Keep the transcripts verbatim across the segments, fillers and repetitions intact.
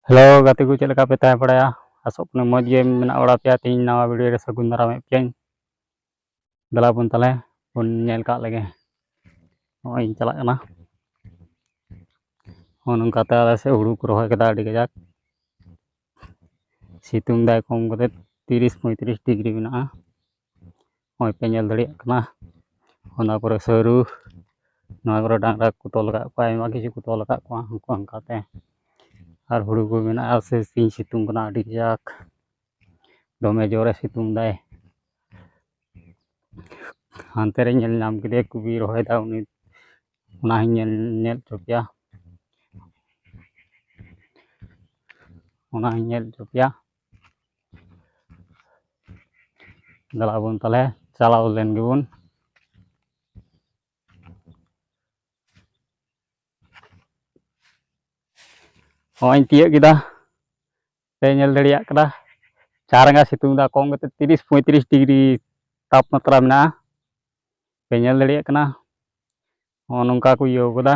Hello ᱜᱟᱛᱮ ᱠᱚ, ᱪᱮᱫ ᱞᱮᱠᱟ ᱯᱮ ᱛᱟᱦᱮᱸ ᱵᱟᱲᱟᱭᱟ? ᱟᱥᱚᱜ ᱠᱟᱹᱱᱟᱹᱧ ᱢᱚᱡᱽ ᱜᱮ ᱢᱮᱱᱟᱜ ᱵᱟᱲᱟ ᱯᱮᱭᱟ᱾ ᱛᱮᱦᱮᱧ ᱱᱟᱣᱟ ᱵᱷᱤᱰᱤᱭᱳ ᱨᱮ ᱥᱟᱹᱜᱩᱱ ᱫᱟᱨᱟᱢᱮᱫ ᱯᱮᱭᱟᱧ᱾ ᱫᱮᱞᱟ ᱵᱚᱱ ᱛᱟᱦᱞᱮ ᱵᱚᱱ ᱧᱮᱞ ᱠᱟᱜ ᱞᱮᱜᱮ᱾ ᱱᱚᱜᱼᱚᱭ ᱤᱧ ᱪᱟᱞᱟᱜ ᱠᱟᱱᱟ᱾ ᱱᱚᱜᱼᱚ ᱱᱚᱝᱠᱟᱛᱮ ᱟᱞᱮ ᱥᱮᱫ ᱦᱩᱲᱩ ᱠᱚ ᱨᱚᱦᱚᱭ ᱠᱟᱫᱟ ᱟᱹᱰᱤ ᱠᱟᱡᱟᱠ᱾ ᱥᱤᱛᱩᱝ ᱫᱟᱭ ᱠᱚᱢ ᱠᱟᱛᱮ ᱛᱤᱨᱤᱥ ᱯᱚᱸᱭᱛᱨᱤᱥ ᱰᱤᱜᱽᱨᱤ ᱢᱮᱱᱟᱜᱼᱟ᱾ ᱱᱚᱜᱼᱚᱭ ᱯᱮ ᱧᱮᱞ ᱫᱟᱲᱮᱭᱟᱜ ᱠᱟᱱᱟ᱾ ᱚᱱᱟ ᱠᱚᱨᱮ ᱥᱟᱹᱨᱩ, ᱱᱚᱣᱟ ᱠᱚᱨᱮ ᱰᱟᱝᱨᱟ ᱠᱚ ᱛᱚᱞ ᱟᱠᱟᱫ ᱠᱚᱣᱟ, ᱟᱭᱢᱟ ᱠᱤᱪᱷᱩ ᱠᱚ ᱛᱚᱞ ᱟᱠᱟᱫ ᱠᱚᱣᱟ ᱩᱱᱠᱩ ᱚᱱᱠᱟᱛᱮ᱾ ᱟᱨ ᱦᱩᱲᱩ ᱠᱚ ᱢᱮᱱᱟᱜᱼᱟ, ᱥᱮ ᱥᱤᱧ ᱥᱤᱛᱩᱝ ᱠᱟᱱᱟ ᱟᱹᱰᱤ ᱠᱟᱡᱟᱠ, ᱫᱚᱢᱮ ᱡᱳᱨᱮ ᱥᱤᱛᱩᱝ ᱫᱟᱭ᱾ ᱦᱟᱱᱛᱮ ᱨᱮ ᱧᱮᱞ ᱧᱟᱢ ᱠᱮᱫᱮᱭᱟ ᱠᱚᱵᱤ ᱨᱚᱦᱚᱭ ᱫᱟ ᱩᱱᱤ, ᱚᱱᱟ ᱦᱚᱸᱧ ᱧᱮᱞ ᱧᱮᱞ ᱦᱚᱪᱚ ᱯᱮᱭᱟ, ᱚᱱᱟ ᱦᱚᱸᱧ ᱧᱮᱞ ᱦᱚᱪᱚ ᱯᱮᱭᱟ᱾ ᱫᱮᱞᱟ ᱵᱚᱱ ᱛᱟᱦᱞᱮ ᱪᱟᱞᱟᱣ ᱞᱮᱱ ᱜᱮᱵᱚᱱ᱾ ᱦᱚᱸᱜᱼᱚᱭ ᱤᱧ ᱛᱤᱭᱟᱹᱜ ᱠᱮᱫᱟ, ᱯᱮ ᱧᱮᱞ ᱫᱟᱲᱮᱭᱟᱜ ᱠᱟᱱᱟ᱾ ᱪᱟᱨᱟᱸᱜᱟ ᱥᱤᱛᱩᱝ ᱫᱟ, ᱠᱚᱢ ᱠᱟᱛᱮ ᱛᱤᱨᱤᱥ ᱯᱚᱸᱭᱛᱨᱤᱥ ᱰᱤᱜᱽᱨᱤ ᱛᱟᱯᱢᱟᱛᱨᱟ ᱢᱮᱱᱟᱜᱼᱟ᱾ ᱯᱮ ᱧᱮᱞ ᱫᱟᱲᱮᱭᱟᱜ ᱠᱟᱱᱟ᱾ ᱱᱚᱜᱼᱚ ᱱᱚᱝᱠᱟ ᱠᱚ ᱤᱭᱟᱹᱣ ᱠᱟᱫᱟ᱾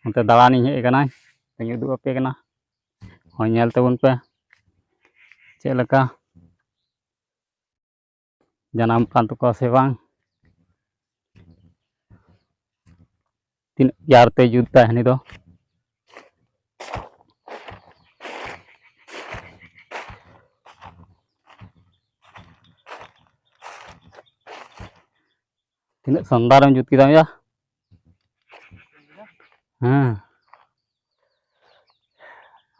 ᱚᱱᱛᱮ ᱫᱟᱬᱟᱱᱤᱧ ᱦᱮᱡ ᱟᱠᱟᱱᱟ, ᱤᱧ ᱩᱫᱩᱜ ᱟᱯᱮ ᱠᱟᱱᱟ᱾ ᱦᱳᱭ, ᱧᱮᱞ ᱛᱟᱵᱚᱱ ᱯᱮ ᱪᱮᱫ ᱞᱮᱠᱟ ᱡᱟᱱᱟᱢ ᱠᱟᱱ ᱛᱟᱠᱚᱣᱟ ᱥᱮ ᱵᱟᱝ᱾ ᱛᱤᱱᱟᱹᱜ ᱯᱮᱭᱟᱨ ᱛᱮ ᱡᱩᱛ ᱫᱟᱭ ᱦᱟᱹᱱᱤ ᱫᱚ᱾ ᱛᱤᱱᱟᱹᱜ ᱥᱟᱱᱫᱟᱨ ᱮᱢ ᱡᱩᱛ ᱠᱮᱫᱟ ᱭᱟ᱾ ᱦᱮᱸ,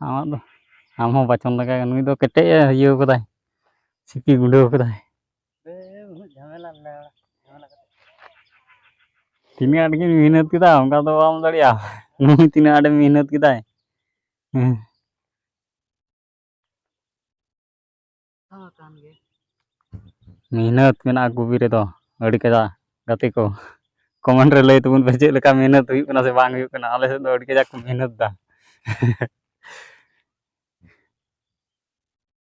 ᱟᱢᱟᱜ ᱫᱚ, ᱟᱢ ᱦᱚᱸ ᱵᱟᱪᱚᱱ ᱞᱮᱠᱟ ᱜᱮ᱾ ᱱᱩᱭ ᱫᱚ ᱠᱮᱴᱮᱡ ᱮ ᱤᱭᱟᱹᱣ ᱠᱟᱫᱟᱭ, ᱥᱤᱯᱤ ᱜᱩᱸᱰᱟᱹᱣ ᱠᱟᱫᱟᱭ᱾ ᱛᱤᱱᱟᱹᱜ ᱟᱸᱴ ᱜᱮᱧ ᱢᱮᱦᱱᱚᱛ ᱠᱮᱫᱟ, ᱚᱱᱠᱟ ᱫᱚ ᱵᱟᱢ ᱫᱟᱲᱮᱭᱟᱜᱼᱟ᱾ ᱱᱩᱭ ᱛᱤᱱᱟᱹᱜ ᱟᱸᱴᱮ ᱢᱮᱦᱱᱚᱛ ᱠᱮᱫᱟᱭ᱾ ᱦᱮᱸ᱾ ᱢᱮᱦᱱᱚᱛ ᱢᱮᱱᱟᱜᱼᱟ ᱠᱚᱵᱤ ᱨᱮᱫᱚ ᱟᱹᱰᱤ ᱠᱟᱡᱟᱠ᱾ ᱜᱟᱛᱮ ᱠᱚ, ᱠᱚᱢᱮᱱᱴ ᱨᱮ ᱞᱟᱹᱭ ᱛᱟᱵᱚᱱ ᱯᱮ, ᱪᱮᱫ ᱞᱮᱠᱟ ᱢᱮᱦᱱᱚᱛ ᱦᱩᱭᱩᱜ ᱠᱟᱱᱟ ᱥᱮ ᱵᱟᱝ ᱦᱩᱭᱩᱜ ᱠᱟᱱᱟ? ᱟᱞᱮ ᱥᱮᱫ ᱫᱚ ᱟᱹᱰᱤ ᱠᱟᱡᱟᱠ ᱠᱚ ᱢᱮᱦᱱᱚᱛ ᱫᱟ᱾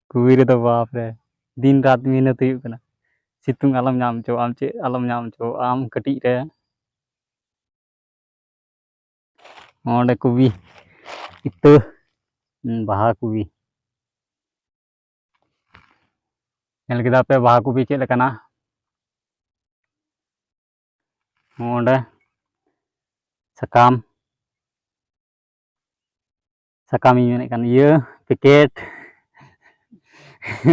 ᱠᱚᱵᱤ ᱨᱮᱫᱚ ᱵᱟᱯ ᱨᱮ, ᱫᱤᱱ ᱨᱟᱛ ᱢᱮᱦᱱᱚᱛ ᱦᱩᱭᱩᱜ ᱠᱟᱱᱟ᱾ ᱥᱤᱛᱩᱝ ᱟᱞᱚᱢ ᱧᱟᱢ ᱦᱚᱪᱚᱣᱟᱜ, ᱟᱢ ᱪᱮᱫ ᱟᱞᱚᱢ ᱧᱟᱢ ᱦᱚᱪᱚᱣᱟᱜ, ᱟᱢ ᱠᱟᱹᱴᱤᱡ ᱨᱮ᱾ ᱱᱚᱰᱮ ᱠᱚᱵᱤ ᱤᱛᱟᱹ ᱦᱩᱸ, ᱵᱟᱦᱟ ᱠᱚᱵᱤ᱾ ᱧᱮᱞ ᱠᱮᱫᱟ ᱯᱮ ᱵᱟᱦᱟ ᱠᱚᱵᱤ ᱪᱮᱫ ᱞᱮᱠᱟᱱᱟ? ᱱᱚᱸᱰᱮ ᱥᱟᱠᱟᱢ, ᱥᱟᱠᱟᱢ ᱤᱧ ᱢᱮᱱᱮᱫ ᱠᱟᱱ ᱤᱭᱟᱹ, ᱯᱮᱠᱮᱴ᱾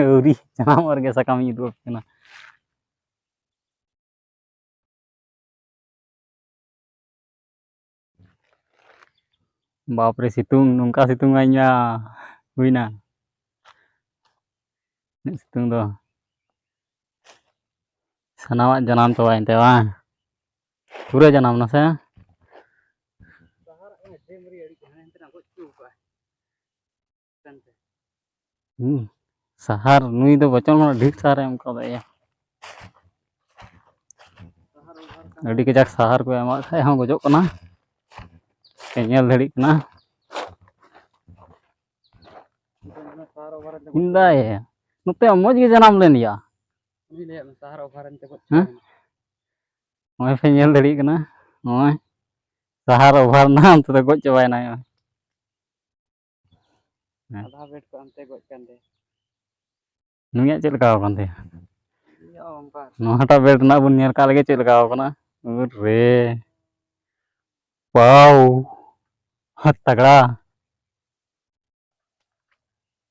ᱟᱹᱣᱨᱤ ᱡᱟᱱᱟᱢᱚᱜ ᱨᱮᱜᱮ ᱥᱟᱠᱟᱢ ᱤᱧ ᱩᱫᱩᱜ ᱟᱯᱮ ᱠᱟᱱᱟ᱾ ᱵᱟᱯᱨᱮ, ᱥᱤᱛᱩᱝ, ᱱᱚᱝᱠᱟ ᱥᱤᱛᱩᱝ ᱟᱹᱧ ᱢᱟ ᱦᱩᱭᱱᱟ᱾ ᱩᱱᱟᱹᱜ ᱥᱤᱛᱩᱝ ᱫᱚ᱾ ᱥᱟᱱᱟᱢᱟᱜ ᱡᱟᱱᱟᱢ ᱪᱟᱵᱟᱭᱮᱱ ᱛᱟᱭᱟ ᱵᱟᱝ? ᱯᱩᱨᱟᱹ ᱡᱟᱱᱟᱢ ᱱᱟ ᱥᱮ? ᱦᱩᱸ, ᱥᱟᱦᱟᱨ, ᱱᱩᱭ ᱫᱚ ᱵᱚᱪᱚᱱ ᱦᱚᱲ ᱰᱷᱮᱨ ᱥᱟᱦᱟᱨᱮ ᱮᱢ ᱠᱟᱣᱫᱟ ᱭᱟ᱾ ᱟᱹᱰᱤ ᱠᱟᱡᱟᱠ ᱥᱟᱦᱟᱨ ᱠᱚ ᱮᱢᱟᱜ ᱠᱷᱟᱡ ᱦᱚᱸ ᱜᱚᱡᱚᱜ ᱠᱟᱱᱟ᱾ ᱯᱮ ᱧᱮᱞ ᱫᱟᱲᱮᱭᱟᱜ ᱠᱟᱱᱟ᱾ ᱤᱧ ᱫᱟᱭ, ᱱᱚᱛᱮ ᱢᱚᱡᱽ ᱜᱮ ᱡᱟᱱᱟᱢ ᱞᱮᱱ ᱜᱮᱭᱟ᱾ ᱩᱱᱤ ᱞᱟᱹᱭᱟᱫ ᱢᱮ ᱥᱟᱦᱟᱨ ᱚᱵᱷᱟᱨ ᱮᱱᱛᱮ ᱜᱚᱡ ᱦᱮᱸ? ᱪᱟᱵᱟᱭᱮᱱᱟ᱾ ᱱᱚᱜᱼᱚᱭ ᱯᱮ ᱧᱮᱞ ᱫᱟᱲᱮᱭᱟᱜ ᱠᱟᱱᱟ, ᱱᱚᱜᱼᱚᱭ ᱥᱟᱦᱟᱨ ᱚᱵᱷᱟᱨ ᱱᱟ, ᱚᱱᱛᱮ ᱫᱚ ᱜᱚᱡ ᱪᱟᱵᱟᱭᱮᱱᱟ᱾ ᱦᱮᱸ᱾ ᱟᱫᱷᱟ ᱵᱮᱰ ᱠᱚ ᱦᱟᱱᱛᱮ ᱜᱚᱡ ᱠᱟᱱ ᱛᱟᱭᱟ᱾ ᱱᱩᱭᱟᱜ ᱪᱮᱫ ᱞᱮᱠᱟ ᱟᱠᱟᱱ ᱛᱟᱭᱟ? ᱩᱱᱤᱭᱟᱜ ᱦᱚᱸ ᱚᱱᱠᱟ᱾ ᱱᱚᱣᱟᱴᱟᱜ ᱵᱮᱰ ᱨᱮᱱᱟᱜ ᱵᱚᱱ ᱧᱮᱞ ᱠᱟᱜ ᱞᱮᱜᱮ ᱪᱮᱫ ᱞᱮᱠᱟ ᱟᱠᱟᱱᱟ᱾ ᱩᱨ ᱨᱮ᱾ ᱯᱟᱣ᱾ ᱦᱟᱛ ᱛᱟᱜᱲᱟ᱾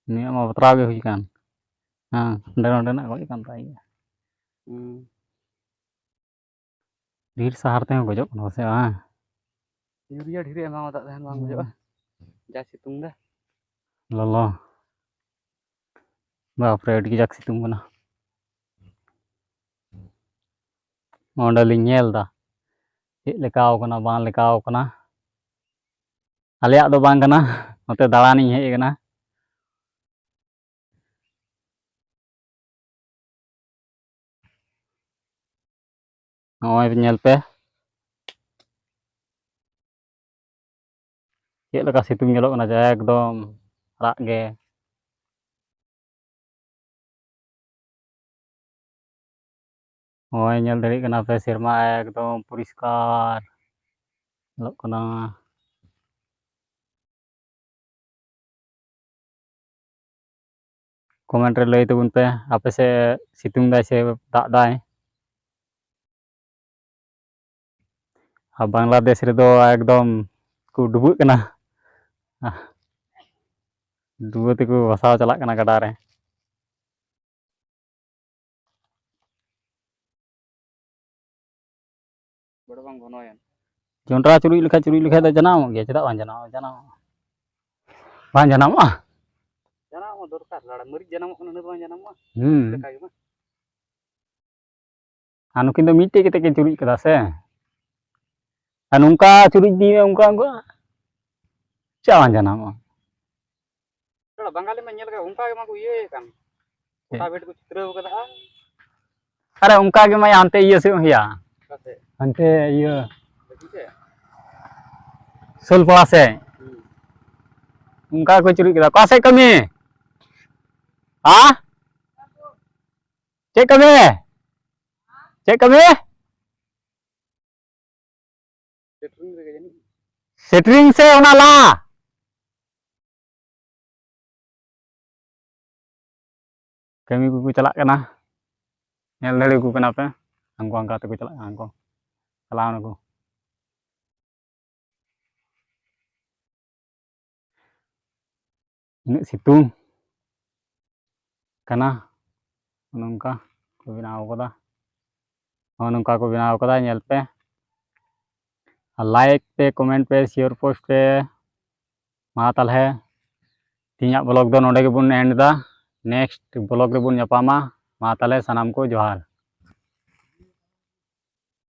ᱩᱱᱤᱭᱟᱜ ᱢᱟ ᱵᱟᱛᱨᱟᱣ ᱜᱮ ᱦᱩᱭ ᱠᱟᱱ᱾ ᱦᱮᱸ, ᱦᱟᱸᱰᱮ ᱱᱚᱰᱮᱱᱟᱜ ᱜᱚᱡ ᱠᱟᱱ ᱛᱟᱭ ᱜᱮᱭᱟ᱾ ᱦᱩᱸ᱾ ᱰᱷᱮᱨ ᱥᱟᱦᱟᱨ ᱛᱮᱦᱚᱸ ᱜᱚᱡᱚᱜ ᱠᱟᱱᱟ ᱯᱟᱥᱮ ᱵᱟᱝ? ᱤᱭᱩᱨᱤᱭᱟ ᱰᱷᱮᱨᱮ ᱮᱢᱟᱣᱟᱫᱟᱜ ᱛᱟᱦᱮᱱ, ᱵᱟᱝ ᱜᱚᱡᱚᱜᱼᱟ? ᱦᱩᱸ᱾ ᱡᱟ ᱥᱤᱛᱩᱝ ᱫᱟ᱾ ᱞᱚᱞᱚ᱾ ᱵᱟᱯᱨᱮ, ᱟᱹᱰᱤ ᱠᱟᱡᱟᱠ ᱥᱤᱛᱩᱝ ᱠᱟᱱᱟ᱾ ᱚᱸᱰᱮ ᱞᱤᱧ ᱧᱮᱞ ᱫᱟ ᱪᱮᱫ ᱞᱮᱠᱟᱣ ᱠᱟᱱᱟ, ᱵᱟᱝ ᱞᱮᱠᱟᱣ ᱠᱟᱱᱟ᱾ ᱟᱞᱮᱭᱟᱜ ᱫᱚ ᱵᱟᱝ ᱠᱟᱱᱟ, ᱱᱚᱛᱮ ᱫᱟᱬᱟᱱᱤᱧ ᱦᱮᱡ ᱠᱟᱱᱟ᱾ ᱱᱚᱜᱼᱚᱭ ᱧᱮᱞ ᱯᱮ, ᱪᱮᱫ ᱞᱮᱠᱟ ᱥᱤᱛᱩᱝ ᱧᱮᱞᱚᱜ ᱠᱟᱱᱟ, ᱡᱟ ᱮᱠᱫᱚᱢ ᱨᱟᱜ ᱜᱮ᱾ ᱱᱚᱜᱼᱚᱭ ᱧᱮᱞ ᱫᱟᱲᱮᱭᱟᱜ ᱠᱟᱱᱟ ᱯᱮ, ᱥᱮᱨᱢᱟ ᱮᱠᱫᱚᱢ ᱯᱚᱨᱤᱥᱠᱟᱨ ᱧᱮᱞᱚᱜ ᱠᱟᱱᱟ᱾ ᱠᱚᱢᱮᱱᱴ ᱨᱮ ᱞᱟᱹᱭ ᱛᱟᱵᱚᱱ ᱯᱮ, ᱟᱯᱮ ᱥᱮᱫ ᱥᱤᱛᱩᱝ ᱫᱟᱭ ᱥᱮ ᱫᱟᱜ ᱫᱟᱭ? ᱟᱨ ᱵᱟᱝᱞᱟᱫᱮᱥ ᱨᱮᱫᱚ ᱮᱠᱫᱚᱢ ᱠᱚ ᱰᱩᱵᱟᱹᱜ ᱠᱟᱱᱟ᱾ ᱰᱩᱵᱟᱹ ᱛᱮᱠᱚ ᱵᱷᱟᱥᱟᱣ ᱪᱟᱞᱟᱜ ᱠᱟᱱᱟ ᱜᱟᱰᱟ ᱨᱮ᱾ ᱵᱚᱲᱚ ᱵᱟᱝ ᱜᱷᱚᱱᱚᱭᱮᱱ᱾ ᱡᱚᱱᱰᱨᱟ ᱪᱩᱨᱩᱡ ᱞᱮᱠᱷᱟᱡ, ᱪᱩᱨᱩᱡ ᱞᱮᱠᱷᱟᱡ ᱫᱚ ᱡᱟᱱᱟᱢᱚᱜ ᱜᱮᱭᱟ, ᱪᱮᱫᱟᱜ ᱵᱟᱝ ᱡᱟᱱᱟᱢᱚᱜᱼᱟ? ᱡᱟᱱᱟᱢᱚᱜᱼᱟ᱾ ᱵᱟᱝ ᱡᱟᱱᱟᱢᱚᱜᱼᱟ? ᱡᱟᱱᱟᱢᱚᱜ ᱫᱚᱨᱠᱟᱨ, ᱞᱟᱲᱟ ᱢᱟᱹᱨᱤᱪ ᱡᱟᱱᱟᱢᱚᱜ ᱠᱟᱱᱟ, ᱤᱱᱟᱹ ᱫᱚ ᱵᱟᱝ ᱡᱟᱱᱟᱢᱚᱜᱼᱟ? ᱦᱩᱸ᱾ ᱞᱮᱠᱟ ᱜᱮ ᱵᱟᱝ? ᱟᱨ ᱱᱩᱠᱤᱱ ᱫᱚ ᱢᱤᱫᱴᱮᱡ ᱠᱟᱛᱮ ᱠᱤᱱ ᱪᱩᱨᱩᱡ ᱠᱟᱫᱟ ᱥᱮ? ᱟᱨ ᱱᱚᱝᱠᱟ ᱪᱩᱨᱩᱡ ᱤᱫᱤᱭᱮ, ᱚᱱᱠᱟ, ᱚᱱᱠᱟ ᱪᱮᱫ ᱵᱟᱝ ᱡᱟᱱᱟᱢᱚᱜᱼᱟ? ᱵᱟᱝᱜᱟᱞᱤ ᱢᱟ ᱧᱮᱞ ᱠᱟᱜ, ᱚᱱᱠᱟ ᱜᱮ ᱢᱟ ᱠᱚ ᱤᱭᱟᱹᱭᱮᱫ ᱠᱟᱱ᱾ ᱪᱮᱫ? ᱜᱚᱴᱟ ᱵᱮᱰ ᱠᱚ ᱪᱷᱤᱛᱨᱟᱹᱣ ᱠᱟᱫᱟ᱾ ᱟᱨᱮ, ᱚᱱᱠᱟ ᱜᱮ ᱢᱟ ᱦᱟᱱᱛᱮ ᱤᱭᱟᱹ ᱥᱮᱫ ᱦᱩᱭᱟ᱾ ᱚᱠᱟ ᱥᱮᱫ? ᱦᱟᱱᱛᱮ ᱤᱭᱟᱹ᱾ ᱵᱷᱟᱹᱜᱤ ᱥᱮᱫ? ᱥᱳᱞᱯᱟᱲᱟ ᱥᱮᱫ᱾ ᱦᱩᱸ᱾ ᱚᱱᱠᱟ ᱠᱚ ᱪᱩᱨᱩᱡ ᱠᱮᱫᱟ᱾ ᱚᱠᱟ ᱥᱮᱫ ᱠᱟᱹᱢᱤ? ᱦᱟ? ᱪᱮᱫ ᱠᱟᱹᱢᱤ? ᱪᱮᱫ ᱠᱟᱹᱢᱤ? ᱥᱮᱴᱨᱤᱝ ᱨᱮᱜᱮ ᱡᱟᱹᱱᱤᱡ᱾ ᱥᱮᱴᱨᱤᱝ ᱥᱮ ᱚᱱᱟ ᱞᱟ? ᱠᱟᱹᱢᱤ ᱠᱚᱠᱚ ᱪᱟᱞᱟᱜ ᱠᱟᱱᱟ, ᱧᱮᱞ ᱫᱟᱲᱮ ᱟᱠᱚ ᱠᱟᱱᱟ ᱯᱮ, ᱦᱟᱱᱠᱩ ᱦᱟᱱᱠᱟ ᱛᱮᱠᱚ ᱪᱟᱞᱟᱜ ᱠᱟᱱᱟ, ᱦᱟᱱᱠᱩ ᱪᱟᱞᱟᱣ ᱱᱟᱠᱚ᱾ ᱩᱱᱟᱹᱜ ᱥᱤᱛᱩᱝ ᱠᱟᱱᱟ, ᱱᱚᱝᱠᱟ ᱠᱚ ᱵᱮᱱᱟᱣ ᱠᱟᱫᱟ, ᱱᱚᱜᱼᱚ ᱱᱚᱝᱠᱟ ᱠᱚ ᱵᱮᱱᱟᱣ ᱠᱟᱫᱟ, ᱧᱮᱞ ᱯᱮ᱾ ᱟᱨ like ᱯᱮ, comment ᱯᱮ, share post ᱯᱮ᱾ ᱢᱟ ᱛᱟᱦᱚᱞᱮ ᱛᱮᱦᱮᱧᱟᱜ vlog ᱫᱚ ᱱᱚᱰᱮ ᱜᱮᱵᱚᱱ end ᱮᱫᱟ᱾ Next vlog ᱨᱮᱵᱚᱱ ᱧᱟᱯᱟᱢᱟ᱾ ᱢᱟ ᱛᱟᱦᱚᱞᱮ ᱥᱟᱱᱟᱢ ᱠᱚ ᱡᱚᱦᱟᱨ᱾